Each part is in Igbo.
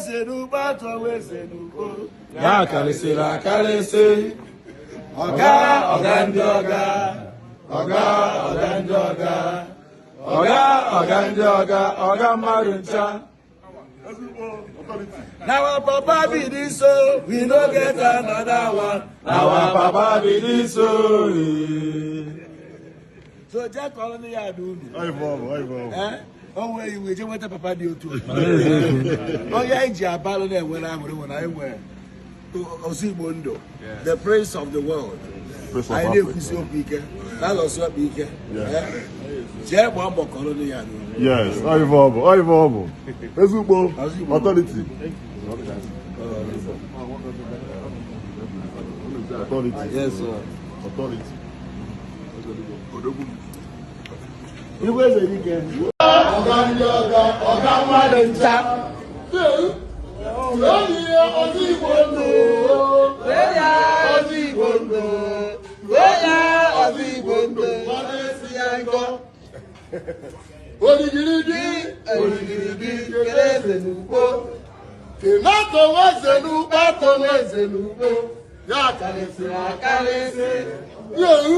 eze n'Ukpo, atọ nwa eze n'Ukpo. Ya karịsịrị akarịsị. Ọga, ọga ndị ọga. Ọga, ọga ndị ọga. Ọga, ọga ndị ọga. Ọga mmadụ ncha. Na our papa be this so, we no get another one. Na our papa be this o. So jee kọrọ ndị ya ada unu. O nwee iwe jee nweta papa dị otu onye anyị ji abalụ na-enwere aṅụrị nwere anyị nwere Ọzọ Igbo Ndụ, the prince of the world. Anyị na-ekwusi okwu ike, na-alọsi ọkpa ike. Jee gbaa mbọ kọrọ ndị ya ada unu. Yes, ọ ife ọ bụ, ọ ife ọ bụ. Ezigbo authority. Authority. Yes, sir. Authority. Igwe eze dike. Ọga ndị ọga, ọga mmadụ ncha. Ọzọ Igbo Ndụ. Ọzọ Igbo Ndụ. Ọzọ Igbo Ndụ. Oligirigi, oligirigi, kele eze n'Ukpo. Kenato eze n'Ukpo, atọ eze n'Ukpo. Ya karịsịrị akarịsị. Yewu,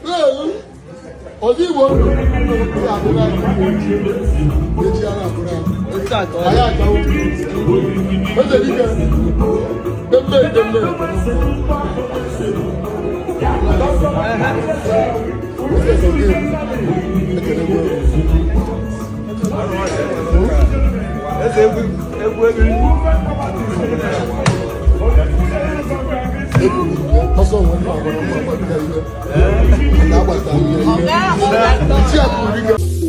yewu, Ọzọ Igbo Ndụ. Echi a na-akụrụ ya. Anyị akawo. Eze dike. Demme, demme. Ọsọ nwere mma agbara mma agbata ihe. Na-agbata ihe. Chi akụrụ dike.